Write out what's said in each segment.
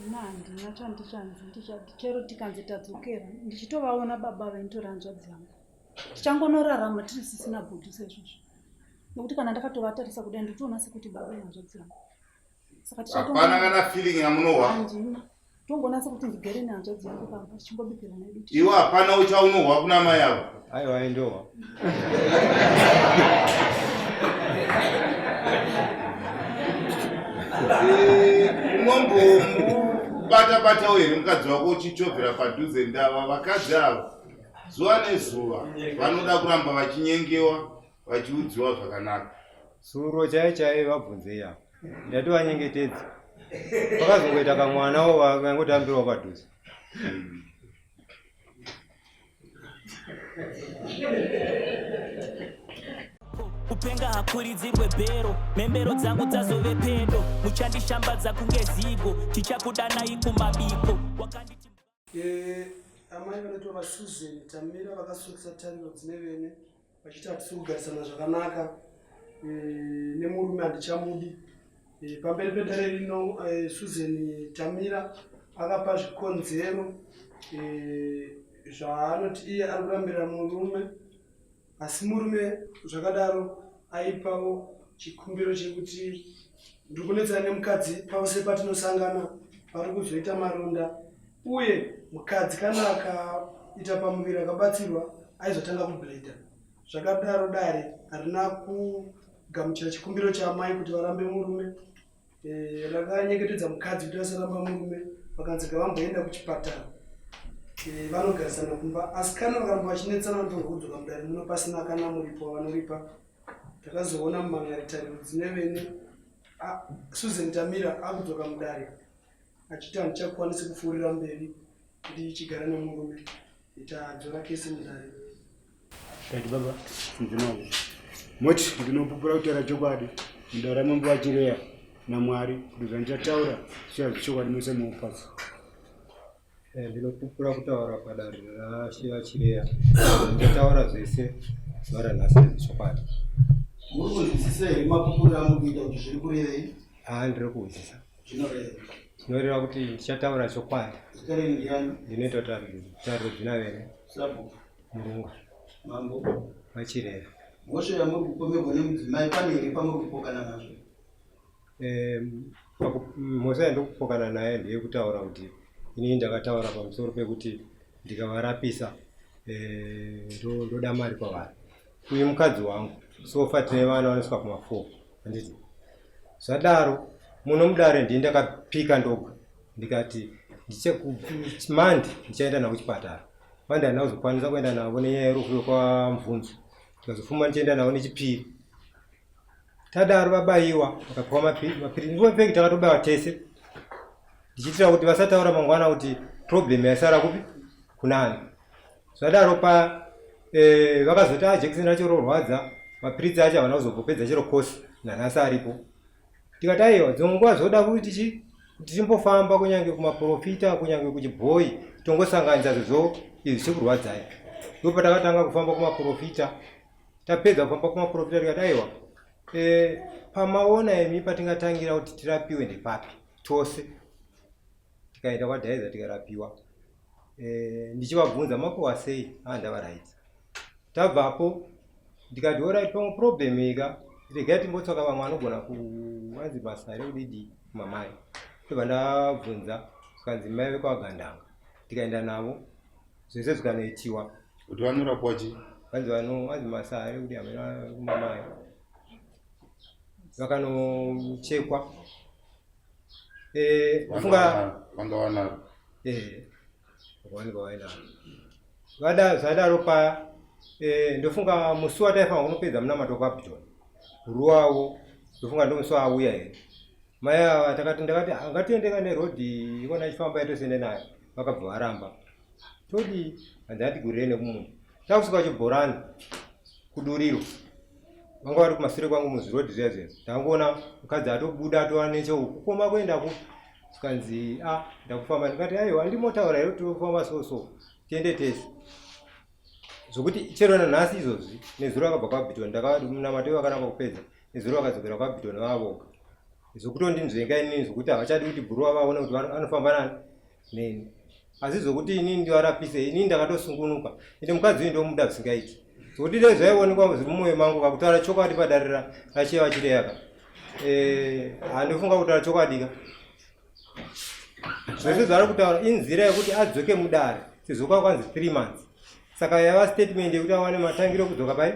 Ina handina chandichanzi ndichati chero tikanzi tadzokera ndichitovaona baba vainditora hanzvadzi yangu tichangonorarama tiri sisina bhudhi saizvozvo nekuti kana ndakatovatarisa kudai nditoona sekuti baba ihanzvadzi yangu saka hapana kana feeling yamunohwa handina tongoona sekuti ndigere nehanzvadzi yangu pamba tichingobikirana edu iwe hapana uchaunohwa kuna mai avo aiwa aindohwa eh, unombobata batawo here mukadzi wako uchichovhera padhuze ndava vakadzi ava zuva nezuva vanoda kuramba vachinyengewa vachiudziwa zvakanaka Suro chai chai vabvunzei apa. Ndati vanyengetedze. Pakazongoita kamwana wo vangotambirwa padhuze. Kupenga hakuridzirwe bhero, mhembero dzangu dzazove pedo, muchandishambadza kunge zigo, tichakudanai kumabiko. Wakanditi Eh, amai vanoitwa vasusan tamira vakasukisa tariro dzine vene vachiti hatisi kugarisana zvakanaka eh, nemurume handichamudi eh, pamberi pedare rino susan tamira akapa zvikonzero zvaanoti iye ari kurambira murume Asi murume zvakadaro aipawo chikumbiro chekuti ndiri kunetsana nemukadzi pose patinosangana pari kuzoita maronda uye mukadzi kana akaita pamuviri akabatsirwa aizotanga kubleeda. Zvakadaro dare harina kugamuchira chikumbiro chaamai kuti varambe murume. Eh, rakanyengetedza mukadzi kuti asaramba murume vakanzi ngavamboenda kuchipatara eh, vanogarisana kumba asi kana vakaramba vachinetsana vanofanirwa kudzoka mudare muno pasina kana muripo wavanoripa takazoona mumangari tariro dzine vene ah, susan tamira akudzoka mudare achiti handichakwanisi kupfuurira mberi ndichigara nemurume tadzora kesi mudare Tati baba, ndinovo. Moti ndinopupura kutaura chokwadi mudare ramambo vachireya naMwari kuti zvandichataura zvichava zvechokwadi mose muupasi. Eh, ndinopupura kutaura padare rashe vachireya ndichataura zvese zuva ranhasi ndezvechokwadi. Muri kunzwisisa here mapupuriro amuri kuita kuti zviri kurevei? Haa ndiri kuhwisisa. Zvinoreva. Zvinoreva kuti ndichataura chokwadi. Zita renyu ndiani? Ndinoita tariro dzinavene. Sabhuku. Murunga. Mambo. VaChireva. Mhosva yamuri kupomerwa nemudzimai pane here pamuri kupokana nazvo? Mhosva yandiri kupokana nayo ndeyekutaura kuti inini ndakataura pamusoro pekuti ndikavarapisa eh, ndoda mari kwavari. Uyu mukadzi wangu sofa tine vana vanosvika kuma4 handiti? Zvadaro muno mudare ndini ndakapika ndoga ndikati mandi ndichaenda navo kuchipatara. Mandi handina kuzokwanisa kuenda navo nenyaya yerufu yekwaMvunzu ndikazofuma ndichienda navo nechipiri. Tadaro vabaiwa vakapiwa mapiritsi in fact takatobaiwa tese ndichiitira kuti vasataura mangwana kuti problem yasara kupi kunani. Zvadaro pa eh, vakazoti ah, jekiseni racho rorwadza mapiritsi acho havana kuzobopedza chero kosi nanhasi aripo. Tikati aiwa dzimwe nguva zvoda kuti chi tichimbofamba kunyange kumaprofita kunyange kuchibhoyi tongosanganisa zvezvo izvi zvichikurwadzai. Ndopatakatanga kufamba kumaprofita tapedza kufamba kumaprofita tikati aiwa e, pamaona imi patingatangira kuti tirapiwe ndepapi tose tikaenda kwadhaiza tikarapiwa e, ndichivabvunza makuwa sei ah ndava right tabvapo ndikati orit pamwe problem ika regai timbotsvaka vamwe vanogona kuvanzi basa rekudidi mamai ndobva ndabvunza zvikanzi mai vekwagandanga ndikaenda navo zvese zvikanoitiwa kuti vanorapwa chii vanzi vanzi masare kuti hamena kumamai vakanochekwa eh, kufunga vanga vanaro eh, vakawanikwa vainaro vada zvadaro paya eh, ndofunga musi wataifanira kunopedza munamato kwaPiton ruwavo ndofunga ndomusi waauya here mai ava takati ndakati ah, ngatiende ka nerodhi ikona ichifamba yatosiende nayo vakabva varamba todii hanzi atigurire nekumunhu takusvika chibhorani kuduriro vanga vari kumasure kwangu muzvirodhi zviya zviya ndangoona mukadzi atobuda atova nechekukoma kuenda kupi zvikanzi a ah, ndakufamba ndikati aiwa andimotaura here kuti tofamba so so tiende tese zvokuti chero nanhasi izvozvi nezuro akabva kwabhiton ndakamunamato vakaramba kupedza nezuro vakadzokera kwabhiton vava voga Zvokutondinzvenga inini zvokuti havachadi kuti bhuruwa vaone kuti anofamba nani neni. Asi zvokuti inini ndivarapise inini ndakatosungunuka ende mukadzi uyu ndomuda zvisingaiti. Zvokuti dai zvaionekwa zviri mumwoyo mangu kakutaura chokwadi padare rachiva chireyaka. Eh, handifunga kutaura chokwadi ka. Zvese zvaari kutaura inzira yekuti adzoke mudare sezvo kwakwanzi 3 months. Saka yava statement yekuti awane matangiro ekudzoka pai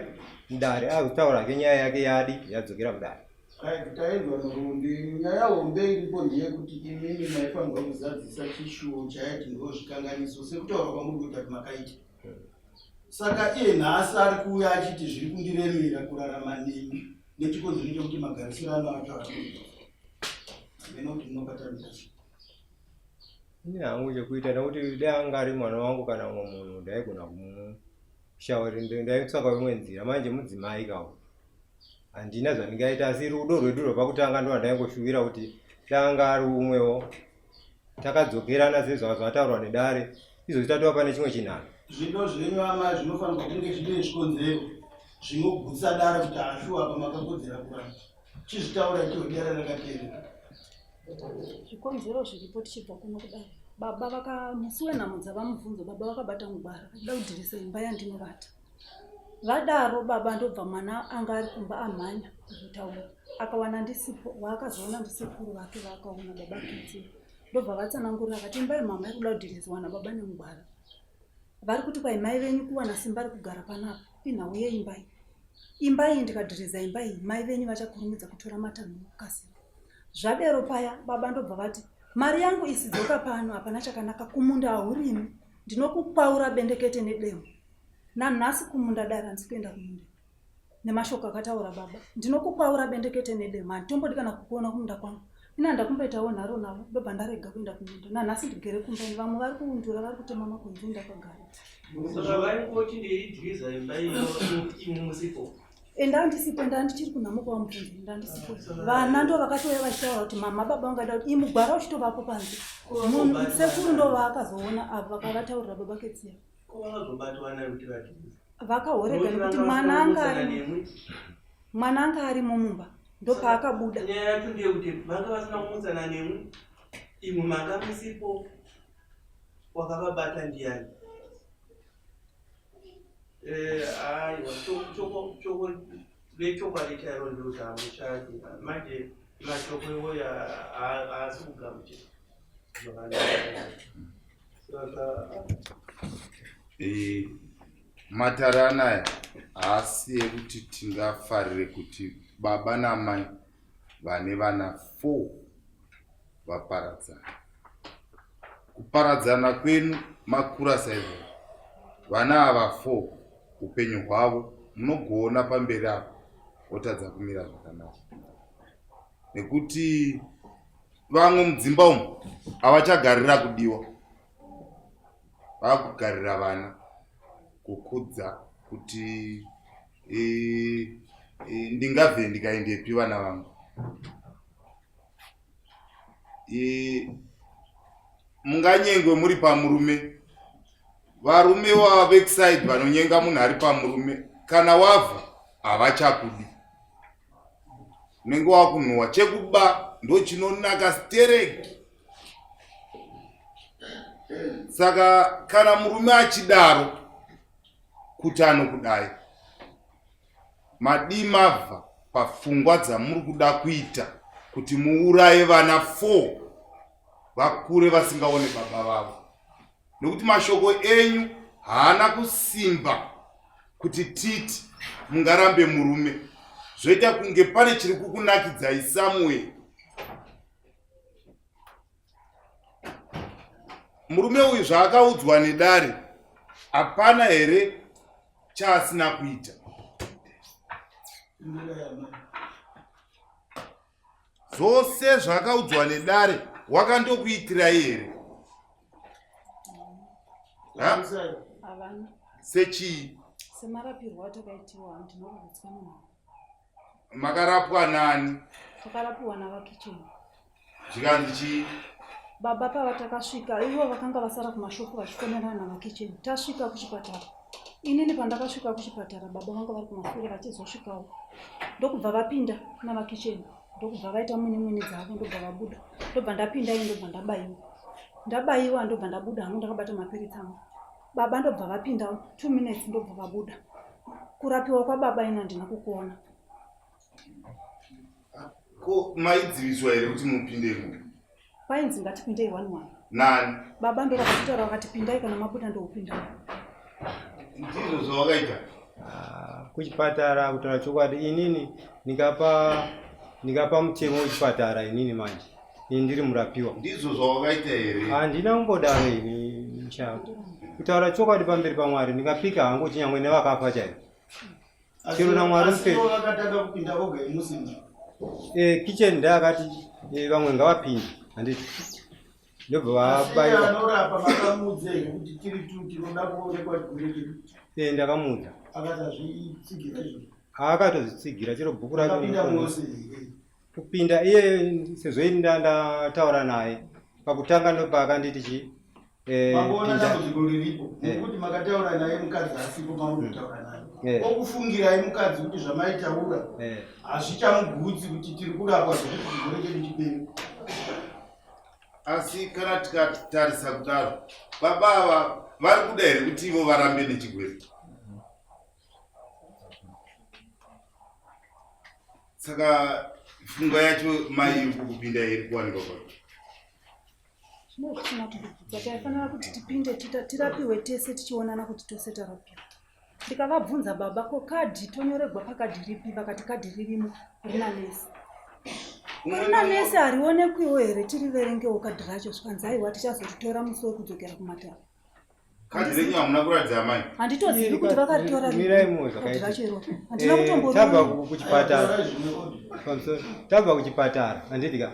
mudare azotaura hake nyaya yake yadi yadzokera mudare. Right, tainzwa nhoroondo nyaya hombe iripo ndeyekuti imimi maifanirwa kuzadzisa chishuwo chaiti ndozvikanganiso sekutaura kwamuri kuita kuti makaita. Saka iye nhasi ari kuuya achiti zviri kundiremera kurarama nemi nechikonzero chekuti magarisirano acho ari kuita. Hameno kuti munobatanidza sei. Ini hangu chekuita nekuti dai anga ari mwana wangu kana umwe munhu ndaigona kumushauri ndaitsvaka imwe nzira manje mudzimai kawo handina zvandingaita asi rudo rwedu rwepakutanga ndo rwandaingoshuvira kuti dai anga ari umwewo takadzokerana sezvataurwa nedare izvozvi tatova pane chimwe chinhano Zvido zvenyu amai zvinofanirwa kunge zvine zvikonzero zvinogutsa dare kuti ashuwa apa makakodzera kuramba. Chizvitaura icho dare rakateerera. Zvikonzero zviripo tichibva kuno kudare. Baba vaka musi wenhamo dzavamubvunzo baba vakabata mugwara vachida kudhirisa imba yandinovata. Vadaro baba ndobva mwana anga ari kumba amhanya kuzotaura akawana ndisipo waakazoona ndisekuru vake vaakaona baba Kitsi ndobva vatsanangurira vakati imba yemama iri kuda kudhirizwa nababa nemugwara. Vari kuti kwai mai venyu kuwana simba rekugara panapa inhau yeimba iyi. Imba iyi ndikadhiriza imba iyi mai venyu vachakurumidza kutora matanho nekukasika. Zvadero paya baba ndobva vati mari yangu isidzoka pano hapana chakanaka kumunda haurimi ndinokukwaura bendekete nedemo. Nanhasi kumunda dare handisi kuenda kumunda nemashoko akataura baba ndinokukwaura bendekete nedemo handitombodi kana kukuona kumunda kwangu ini handakumboitawo nharo navo ndobva ndarega kuenda kumunda nanhasi ndigere kumba ini vamwe vari kuundura vari kutema makwenzi ndakagara Saka vaingoti ndeidyisa imba iyo imwe musipo. Enda andisipo enda ndichiri kunhamo kwamubvunzi enda andisipo vana ndo vakatouya vachitaura kuti mama baba vangada kuti imugwara uchitovapo panze munhu sekuru ndo vaakazoona avo vakavataurira baba ketsiya vakahoreka nekuti mwana anga ari mwana anga arimo mumba ndopaakabuda nyaya yacho ndeyekuti vanga vasina kumutsana nemwi imwe manga musipo wakavabata ndiyani eh, aiwa vechokwadi chairo ndekuti hamuchadi manje mashoko iwoyo haasi kugamuchira zvakanaka saka eh, matare anaya haasi ekuti tingafarire kuti baba namai vane vana 4 vaparadzana. Kuparadzana kwenyu makura saizvozvo, vana ava 4 upenyu hwavo munogoona pamberi apo votadza kumira zvakanaka nekuti vamwe mudzimba umu havachagarira kudiwa, vakugarira vana kukudza kuti e, e, ndingabve ndikaendepi vana vangu e, munganyengwe muri pamurume varume wavekusaidi vanonyenga munhu ari pamurume kana wabva havachakudi unenge wakunhuwa chekuba ndochinonaka stereki saka kana murume achidaro kuti anokudai Madii mabva pafungwa dzamuri kuda kuita kuti muuraye vana 4 vakure vasingaone baba vavo nekuti mashoko enyu haana kusimba kuti titi mungarambe murume zvoita kunge pane chiri kukunakidzai somewhere murume uyu zvaakaudzwa nedare hapana here chaasina kuita zvose zvaakaudzwa nedare wakandokuitirai here sechii semarapirwo atakaitiwa ndinorudzwa munhu Makarapwa nani? Takarapiwa navaKicheni. Zvikanzi chii? Baba pava takasvika ivo vakanga vasara kumashopu vachifonerana navaKicheni. Tasvika kuchipatara. Inini pandakasvika kuchipatara baba vanga vari kumasure vachizosvikawo. Ndokubva vapinda navaKicheni. Ndokubva vaita muni muni dzavo ndobva vabuda. Ndobva ndapinda ini ndobva ndabaiwa. Ndabaiwa ndobva ndabuda hangu ndakabata mapiritsi angu. Baba ndobva vapinda 2 minutes ndobva vabuda. Kurapiwa kwababa ini handina kukuona. Ko maidziviswa here kuti mupindemo? Painzi ngatipindei one one. Nani? Baba ndo vakatitaura vakati pindai kana mabuda ndopinda. Ndizvo zvawakaita? Ah, kuchipatara kutaura chokwadi inini ndingapa ndingapa mutemo wechipatara inini manje ini ndiri murapiwa. Ndizvo zvawakaita here? Handina kumbodaro ini ncha. Kutaura chokwadi pamberi paMwari ndingapika hangu chinyangwe nevakafa chaivo. Chero naMwari mupenyu. Vakatanga kupinda voga imusina. Eh, kitchen ndakati eh, vamwe ngavapinde handiti ndobva vabaiwa. Anorapa makamuudza here kuti tiri tu tinoda kuonekwa chigure chedu? Eh, ndakamuudza. Akati azvitsigira izvozvo. Akatozvitsigira chero bhuku racho. Akapinda mose here? Kupinda iye sezvo ini ndataura naye pakutanga ndopaakanditi chi Eh, Makuona dambudziko riripo eh. nekuti makataura naye mukadzi asipo pamuri hmm. kutaura naye eh. okufungirai mukadzi kuti zvamaitaura hazvichamugutsi kuti tiri kurapwa zvekuti chigore chedu chiperi asi kana tikatarisa kudaro baba ava vari kuda here kuti ivo varambe nechigwere saka pfungwa yacho mai iri kukupinda iri kuwanikwa kwapi Zvino zvisina kutibvunza taifanira kuti tipinde tirapiwe tese tichionana kuti tose tarapiwa. Ndikavabvunza baba ko kadhi tonyoregwa pakadhi ripi vakati kadhi ririmo rina nesi. Rina nesi harionekwiwo here tiriverengewo kadhi racho zvikanzi aiwa tichazoritora musi wekudzokera kumatare. Kadhi renyu hamuna kuratidza amai. Handitozivi kuti vakaritora Mirai muwe zvakaita. Kadhi racho iroro. Handina eh, kutomboriona. Tabva kuchipatara. Pamusoro. Tabva kuchipatara. Handiti ka.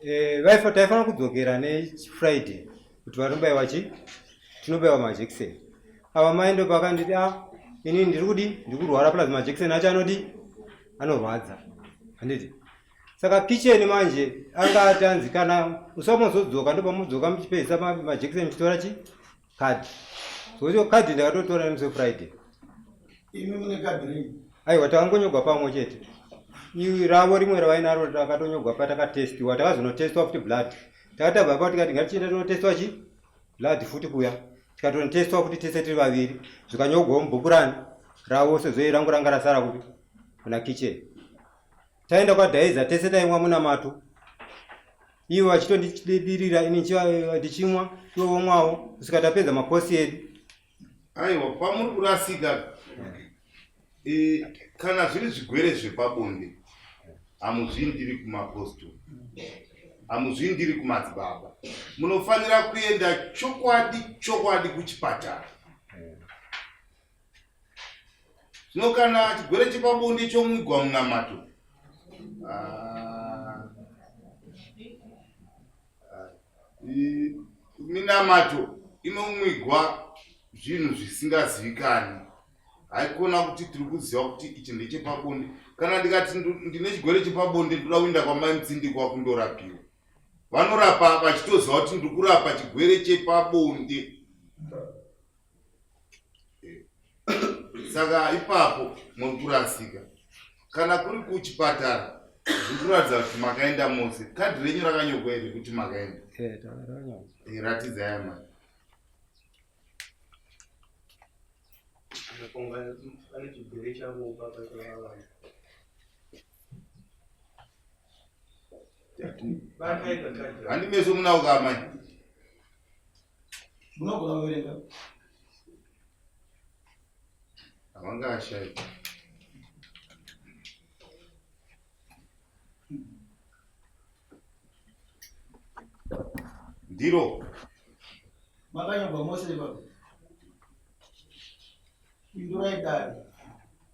Eh, vaifa taifanira kudzokera neFriday kuti vanobaiwa chi tinobaiwa majekiseni. Ava mai ndo pakanditi ah ini ndiri kudi ndiri kurwara plus majekiseni acho anodi anorwadza. Handiti. Saka kitchen manje anga ati anzi kana usamozodzoka ndopamodzoka muchipedzisa majekiseni muchitora chi kadhi. So kadhi ndakatotora nemusi weFriday. Imi mune kadhi renyu? Aiwa takangonyogwa pamwe chete. Iwi ravo rimwe ravainaro takatonyogwa patakatestiwa takazonotestwa futi blood. Takatabva pa tikati ngatichienda tonotestwa chi blood futi kuya. Tikatonotestwa futi tese tiri vaviri zvikanyogwawo mubhuku rani ravo sezvo rangu ranga rasara kupi kuna kitchen. Taenda kwadhaiza tese taimwa munamato ivo vachitondidirira ini ndichimwa ivo vomwawo kusvika tapedza makosi edu. Aiwa pamuri kurasika e, kana zviri zvigwere zvepabonde hamuzvindiri kumapostori hamuzvindiri kumadzibaba munofanira kuenda chokwadi chokwadi kuchipatara Zvino kana chigwere chepabonde chomwigwa munamato ah, ah, minamato inomwigwa zvinhu zvisingazivikani haikona kuti tiri kuziva kuti ichi ndechepabonde kana ndikati ndine chigwere chepabonde ndoda kuenda kwamai mutsindikwa kundorapiwa vanorapa vachitoziva kuti ndiri kurapa chigwere chepabonde saka ipapo muri kurasika kana kuri kuchipatara zviri kuratidza kuti makaenda mose kadhi renyu rakanyorwa here kuti makaenda eh, eh, ratidzai amai handi meso munawo ka amai Munogona kuverenga. Havanga ashayi. Ndiro. Makanyorwa mose ipapo. Pindurai dare.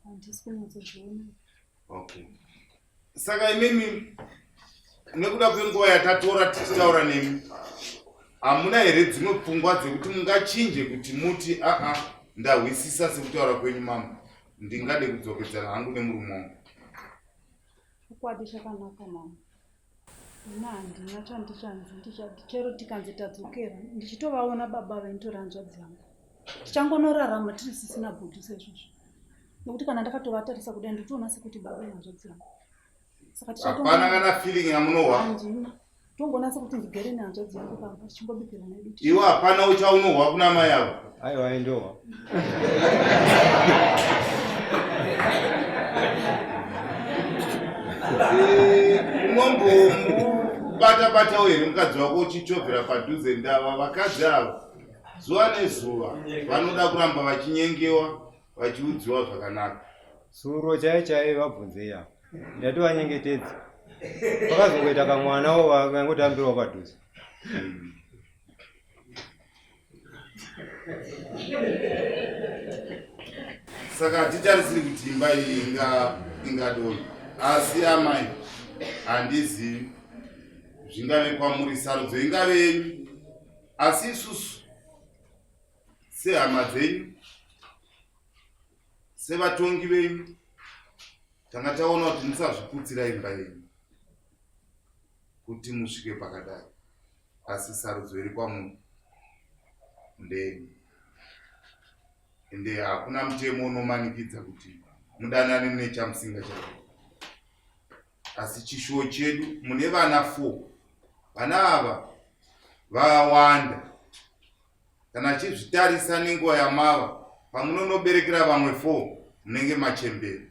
Handisi kunyatsozviona. Okay. Saka imimi nekuda kwenguva yatatora tichitaura nemi hamuna here dzimwe pfungwa dzekuti mungachinje kuti muti aa ndahwisisa sekutaura kwenyu mama ndingade kudzokedzana hangu nemurume wangu Chokwadi chakanaka mama. Ini handina chandichanzi ndichati chero tikanzi tadzokera ndichitovaona baba vainditora hanzvadzi yangu. Tichangonorarama tiri sisi nabhudhi saizvozvo. Nekuti kana ndakatovatarisa kudai ndinotoona sekuti baba ihanzvadzi yangu. Saka Hapana kana feeling yamunohwa. Handina. Tongonatsa kuti ndigere nehanzvadzi yangu pamba tichingobikirana hedu. Iwe hapana uchaunohwa kuna mai avo. Aiwa indohwa. Eh, unombobata batawo here mukadzi wako uchichovhera padhuze ndava vakadzi ava zuva nezuva vanoda kuramba vachinyengewa vachiudziwa zvakanaka. Suro chaiyo chaiyo vabvunzei apa. Ndati vanyengetedze. Vakazongoita kamwana wo vakangotambirawo padhuze. Saka hatitarisiri kuti imba iyi ingadonha. Asi amai handizivi zvingave kwamuri sarudzo ingave yenyu asi isusu sehama dzenyu sevatongi venyu tanga taona kuti musazviputsira imba yenyu kuti musvike pakadai asi sarudzo iri kwamuri ndenyu ende hakuna mutemo unomanikidza kuti mudanane nechamusingachadi asi chishuwo chedu mune vana 4 vana ava vawanda Kana achizvitarisa nenguva yamava pamunonoberekera vamwe 4 munenge machembera.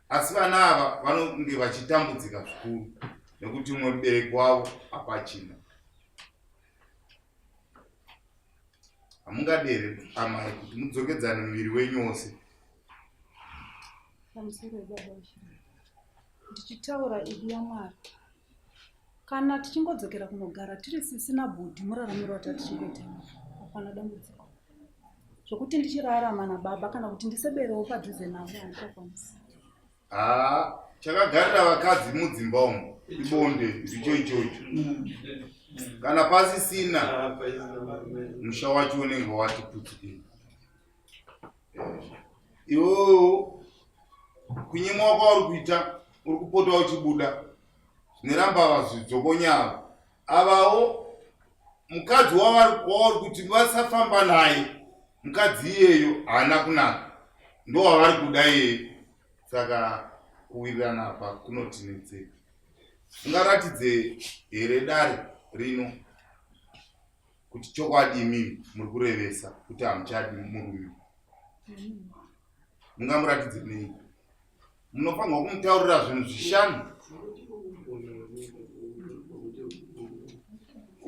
Asi vana ava vanonge vachitambudzika zvikuru nekuti umwe mubereki wavo hapachina. Hamungadi here amai kuti mudzokedzane muviri wenyu wose? Pamusoro baba ndichitaura idi yaMwari Kana tichingodzokera kunogara tiri sisi nabhudhi muraramiro watatichikuita hapana dambudziko. Zvokuti ndichirarama nababa kana kuti ndiseberewo padhuze navo handichakwanisi. Haa, chakagarira vakadzi mudzimba umu ibonde ndicho ichocho. Kana pasisina musha wacho unenge wati putsukei. Iwewo kunyimwa kwauri kuita uri kupota uchibuda zvineramba vazvidzokonya ava avawo mukadzi wavari kuti vasafamba naye mukadzi iyeyo haana kunaka ndowavari kuda iyeye saka kuwirirana apa kunotinetsei ungaratidze here dare rino kuti chokwadi imimi muri kurevesa kuti hamuchadi murume mungamuratidze nei munofanirwa kumutaurira zvinhu zvishanu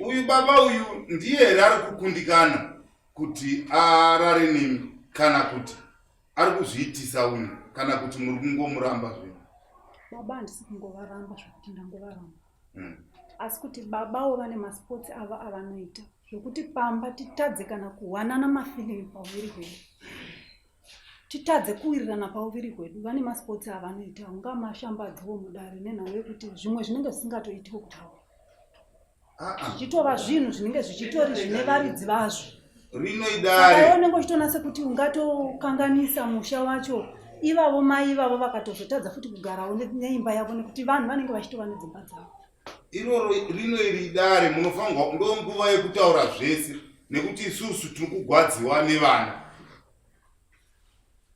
uyu baba uyu ndiye here ari kukundikana kuti arare nemi kana kuti ari kuzviitisa uyu kana kuti muri kungomuramba zvenyu baba handisi kungovaramba zvekuti ndangovaramba hmm. Asi kuti babawo vane masports avo avanoita zvekuti pamba titadze kana kuwanana mafeeling pauviri hwedu titadze kuwirirana pauviri hwedu vane masports avanoita ungamashambadzowo mudare nenhau yekuti zvimwe zvinenge zvisingatoitiwo kutaura ah, ah. zvichitova zvinhu zvinenge zvichitori zvine varidzi vazvo rino idare unenge uchitoona sekuti ungatokanganisa musha wacho ivavo mai ivavo vakatozotadza futi kugarawo neimba yavo nekuti vanhu vanenge vachitova nedzimba dzavo iroro rino iri idare munofanirwa ndo nguva yekutaura zvese nekuti isusu tiri kugwadziwa nevana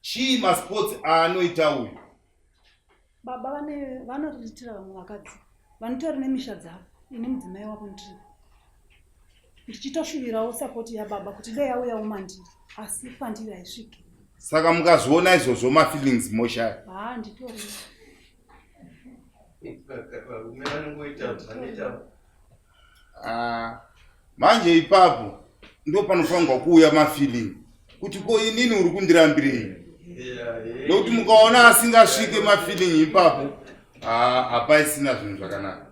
chii masports aanoita uyu Baba vane vanoriritira vamwe vakadzi vanotori nemisha dzavo ini mudzimai wavo ndiri ndichitoshuvirawo sapoti yababa kuti dei auyawo mandiri asi pandiri haisviki saka mukazviona izvozvo mafeelings moshaya haa nditori varume vanongoita vanoita Ah, manje ipapo ndo panofanirwa kuuya mafeeling kuti ko inini uri kundirambirei nekuti mukaona asingasvike mafeeling ipapo ah, hapaisina zvinhu zvakanaka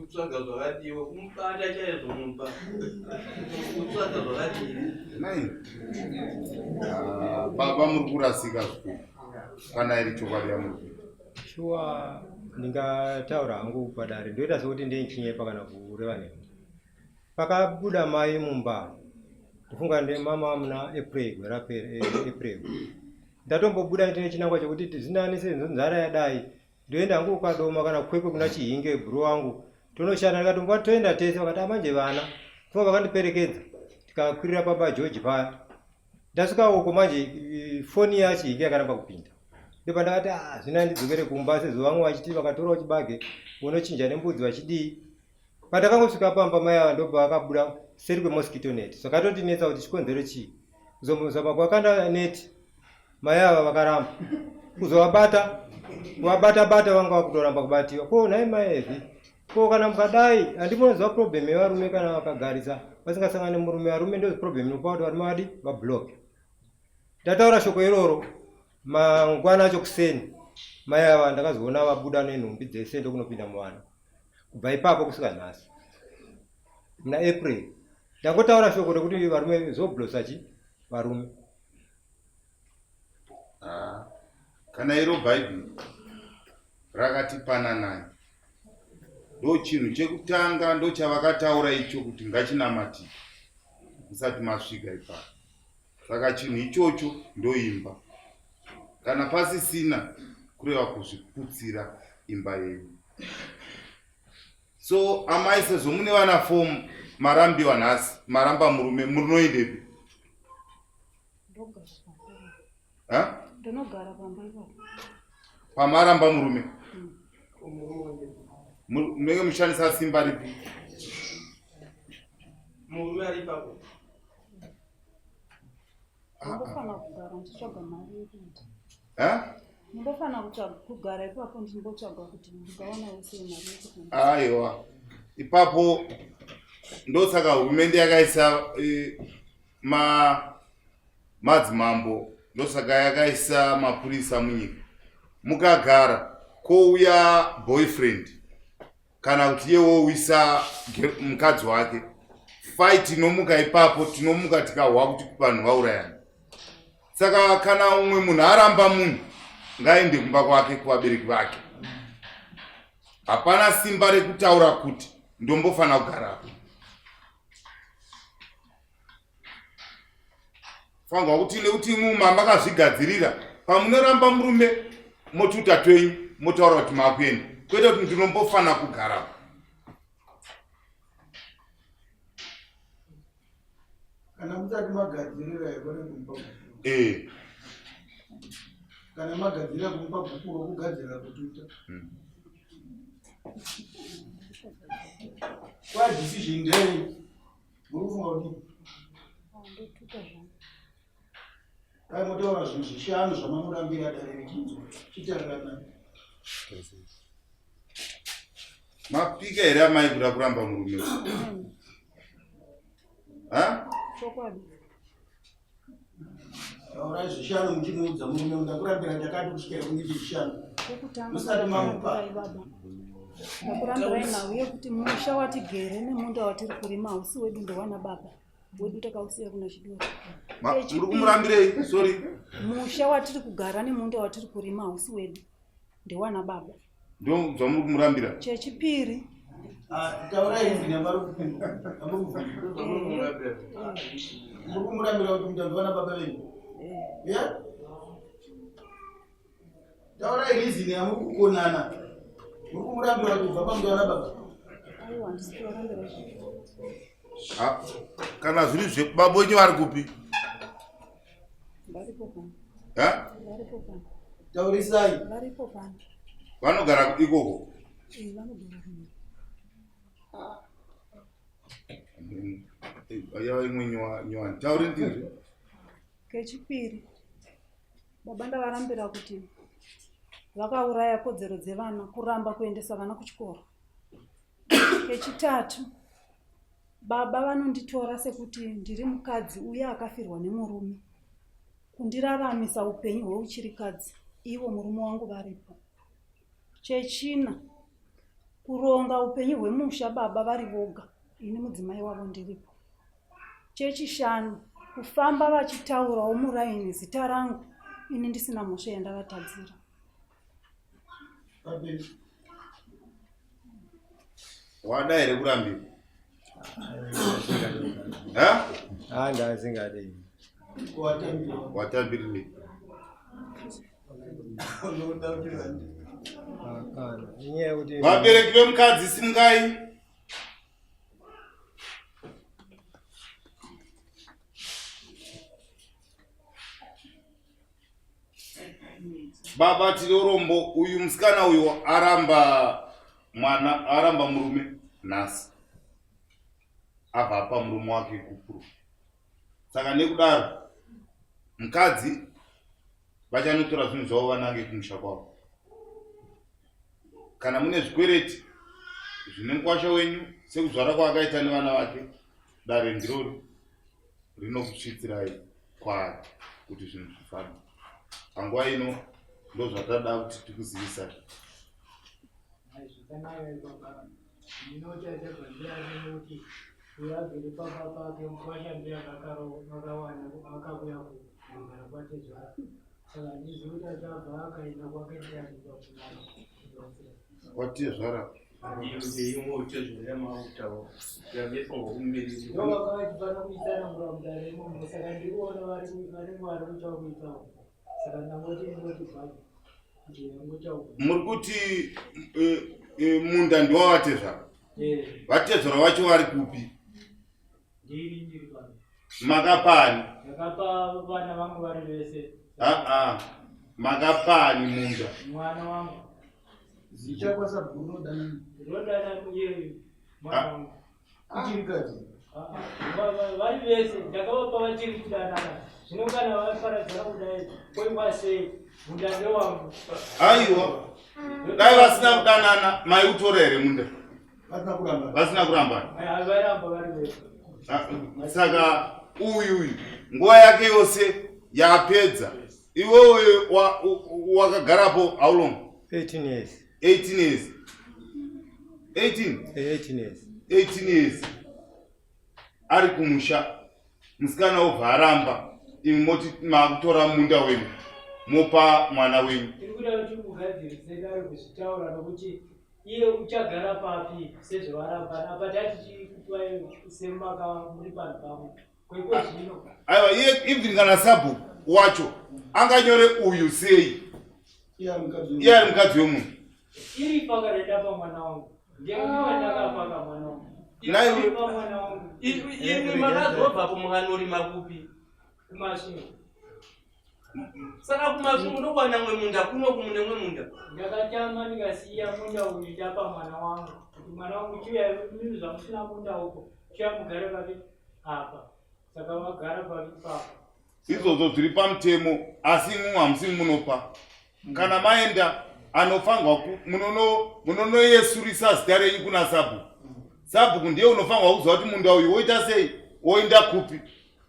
kutsvaga zvakadiwa kumubata chaizvo mumba kutsvaga zvakadiwa nai ah, baba muri kurasika zvikuru kana iri chokwadi yamuri kuita Shuwa ndingataura hangu padare ndoita sekuti ndichinyepa kana kureva nhema. Pakabuda mai mumba ndofunga ndemama muna April gore rapera eh, April. Ndatombobuda ndine chinangwa chekuti tizinani sezvo nzara yadai ndoenda hangu kukadoma kana kwekwe kuna Chihinge bro wangu tonoshanda ndikatomboa toenda tese vakati amanje ah, vana funga vakandiperekedza tikakwirira pamba George paya ndasvika uko manje foni yaChihinge yakaramba kupinda. Ndopandakati ah, zvino andidzokere kumba sezvo vamwe vachiti vakatorawo chibage vonochinja nembudzi vachidii. Pandakangosvika pamba mai ava ndobva vakabuda seri kwemosquito net. Zvakatondinetsa kuti chikonzero chii. Kuzomuzama kwakanda net mai ava vakaramba. Kuzovabata kuvabata bata vanga vakutoramba kubatiwa. Ko nhai mai Evi ko kana mukadai handimonoziva problem yevarume kana vakagarisa vasingasangane murume varume ndo problem inopa kuti varume vadi vablock. Ndataura shoko iroro mangwana acho kuseni mai ava ndakazoona vabuda nenhumbi dzese ndokunopinda muvana kubva ipapo kusvika nhasi muna april ndangotaura shoko rekuti varume zvoblosa chi varume ah, kana iro bhaibheri rakati pananai ndo chinhu chekutanga ndochavakataura icho kuti ngachinamatike musati masvika ipapo saka chinhu ichocho ndoimba kana pasisina kureva kuzviputsira imba yenyu so amai sezvo mune vana fom marambiwa nhasi maramba murume munoendepi ndinogara pamba ipapo pamaramba murume munenge mushandisa simba ripi murume ari ipapo ndinofana kugara ndichitsvaga mari yekuita ndinofana kugara ipapo ndimbotsvaga kuti ndingawanawo sei mari yekuita aiwa ipapo ndosaka hurumende yakaisa eh, ma madzimambo ndosaka yakaisa mapurisa munyika mukagara kouya boyfriend kana kuti iye wowisa mukadzi wake fight inomuka ipapo tinomuka tikahwa kuti vanhu vaurayana saka kana umwe munhu aramba munhu ngaende kumba kwake kuvabereki vake hapana simba rekutaura kuti ndombofanira kugarapo fanirwa kuti nekuti imwe makazvigadzirira pamunoramba murume motuta twenyu motaura kuti makuenda kwete kuti ndinombofana kugara kana musati magadzirira here kumupa eh. kana magadzirira kumupa gupuro kugadzirira kututa hmm. kwa decision ndei Muri kufunga kudii? Ndotuta zvangu. Dai motaura zvinhu zvishanu zvamamurambira dare richinzwa. Chitariranai. Mapika here amai kuda kuramba murume? Ha? Chokwadi. Taurai zvishanu muchimuudza murume ndakurambira chakati kusvikira kune chishanu. Musati mamupa. Ndakurambirai nhau yekuti musha watigere nemunda watiri kurima hausi wedu ndewana baba wedu takausiya kuna chidoro. Muri kumurambirei? Sorry. Musha watiri kugara nemunda watiri kurima hausi wedu ndewana baba. Ndo zvamuri kumurambira. Chechipiri. Ah, taurai izwi nyamari muri kumurambira kuti mutanzwa baba venyu. Yeah? Taurai reason yamuri kukonana. Muri kumurambira kuti kubva pamutaura baba. Aiwa, handisi kuvarambira izvozvo. Ah, kana zviri zve baba wenyu vari kupi? Varipo pano. Ha? Varipo pano. Taurisai. Varipo pano. Vanogara ikoko? Eh, vanogara kuno. Yava imwe nyowani. Tauri ndizvo. Kechipiri. Baba ndavarambira kuti vakauraya kodzero dzevana kuramba kuendesa vana kuchikoro. Kechitatu, baba vanonditora sekuti ndiri mukadzi uye akafirwa nemurume kundiraramisa upenyu hweuchirikadzi ivo murume wangu varipo. Chechina, kuronga upenyu hwemusha baba vari voga ini mudzimai wavo ndiripo. Chechishanu, kufamba vachitaurawo muraini zita rangu ini ndisina mhosva yandavatadzira. Wada here kurambirwa? Ha? Ndasingadi. Watambirirei? Vabereki vemukadzi simukai. Baba tine urombo, uyu musikana uyu aramba mwana, aramba murume nhasi. Abva apa murume wake gupuro. Saka nekudaro mukadzi vachanotora zvinhu zvavo vanange kumusha kwavo. Kana mune zvikwereti zvine mukwasha wenyu sekuzvara kwaakaita nevana vake, dare ndirori rinokusvitsirai kwaari kuti zvinhu zvifambe. Panguva ino ndozvatada kuti tikuzivisai. Uyo agere pamba pake mukwasha ndiye akawana akauya kugara kwatezvara saka handizivi kuti achabva akaenda kwake ndiani pakubatsira kwatezvara ndovanga vachifanira kuitsanangura mudare imomo saka ndikuona vanenge vari kuitawo kuitawo saka ndangoti ndingoti bhai muri kuti eh, eh, munda ndiwavatezvara eh. vatezvara vacho vari kupi makapani aa makapani munda mwana wangu Kuchirikadzi. Vari vese ndakavapa vachiri kudanana zvino kana vaparadzana kudai koiwa sei munda ndewangu. Aiwa dai vasina kudanana maiutora here munda? Vasina kurambana. Vairamba vari vese. Ah, saka uyu uyu nguva yake yose yapedza iwewe wakagarapo how long? 18 years. 18 years. 18 18 years 18 years ari kumusha musikana obva aramba imi moti makutora munda wenyu mopa mwana wenyu tiri kuda kuti mugadzirise dare kuzvitaura nokuti iye uchagara papi sezvavaramba apa tatichikupai semaka muri panhu pamwe kweko zvino aiwa iye even kana sabhuku wacho anganyore uyu sei iye ari mukadzi wemunhu iri paka rendapa mwana wangu ndakapaka mwana wangu mwana wangu imwi makazobvapo mukanorima kupi kumasvingo saka kumasvingo ndokwana mwe munda kuno kumune mwe munda ndakatama ndikasiya munda uyu ndapa mwana wangu kuti mwana wangu chiuya mimi zvamusina munda uko chiuya mugare papi apa saka vagara papi papa Izvozvo zviri pamutemo asi imwimwi hamusi munopa. Kana maenda anofanirwa munonoyesurisa zita renyu kuna sabhuku. Sabhuku ndiye unofanirwa kuziva kuti munda uyu woita sei, woenda kupi.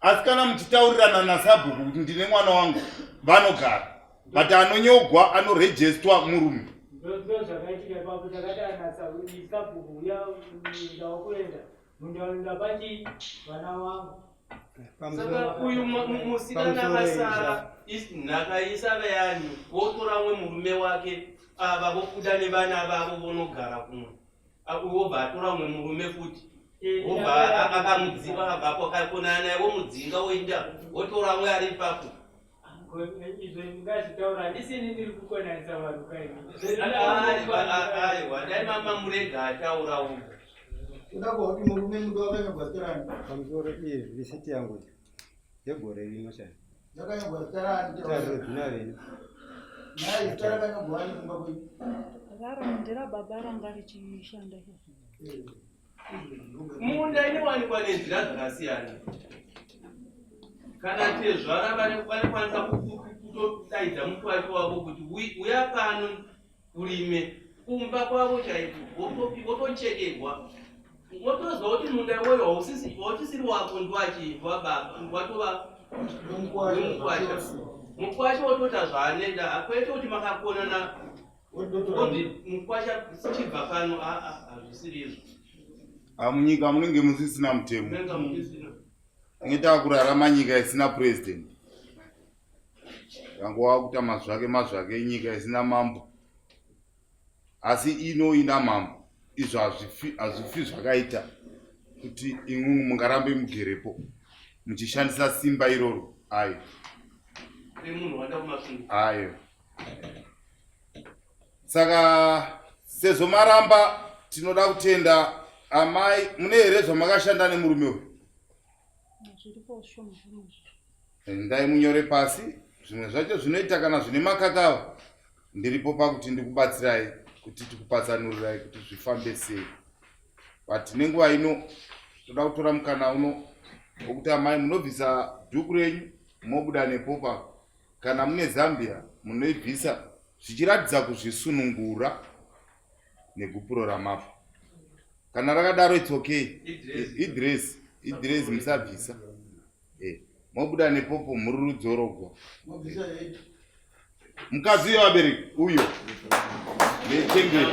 Asi kana muchitaurirana nasabhuku kuti ndine mwana wangu, vanogara. But anonyogwa anorejestwa murume. Ndozvakaitika ipapo takati anasabhuku uya munda wakuenda Munda pachi vana vangu. Saka uyu musikana akasara nhaka isava yani wotora umwe murume wake ava vobuda nevana vavo vonogara kumwe wobva atora umwe murume futi wobva akamudziva abvapo akakonana naye womudzinga woenda wotora umwe ari ipapo Izvo ndingazvitaura handisini ndiri kukonanisa vanhu kaini. Aiwa, dai mama murega ataura ugo. Kuda kuti murume mudo wakanyorwa zita rani? Pamusoro iyi risiti yangu iyi yegore rino chai. Yakanyorwa zita rani? Tariro dzina venyu. Nhai zita rakanyorwa ani kumba kwenyu? Rara ndera baba ranga richishanda. Munda inowanikwa nenzira dzakasiyana. Kana tezvara vanokwanisa kutodaidza mukwasha wavo kuti uya pano urime kumba kwavo chaiko wotochekerwa wotoziva kuti munda iwoyo hauchisiri wako ndwachii ndwababa ndwatova wemukwasha mukwasha wotoita zvaanoita kwete kuti makakonana Mukwasha chibva pano aa hazvisiri izvo. Ah, munyika munenge musisina mutemo. Tinenge takurarama nyika isina president. Yangu wakuita mazvake mazvake nyika isina mambo. Asi ino ina mambo. Izvo hazvifi hazvifi zvakaita kuti imwimwi mungarambe mugerepo muchishandisa simba iroro. Ayo. Ayo. Saka sezvo maramba tinoda kutenda amai mune here zvamakashanda nemurume uyu? Zviripo zvishoma zvishoma. Endai munyore pasi zvimwe zvacho zvinoita kana zvine makakava. Ndiripo pakuti ndikubatsirai kuti tikupatsanurirai kuti zvifambe sei. But nenguva ino toda kutora mukana uno wokuti amai munobvisa dhuku renyu mobuda nepopa kana mune Zambia munoibvisa zvichiratidza kuzvisunungura negupuro ramapa. Kana rakadaro it's okay. Idress, idress musabvisa. Eh, mobuda nepopo mhururu dzorogwa. Mukadzi uyo vabereki uyo nechembere.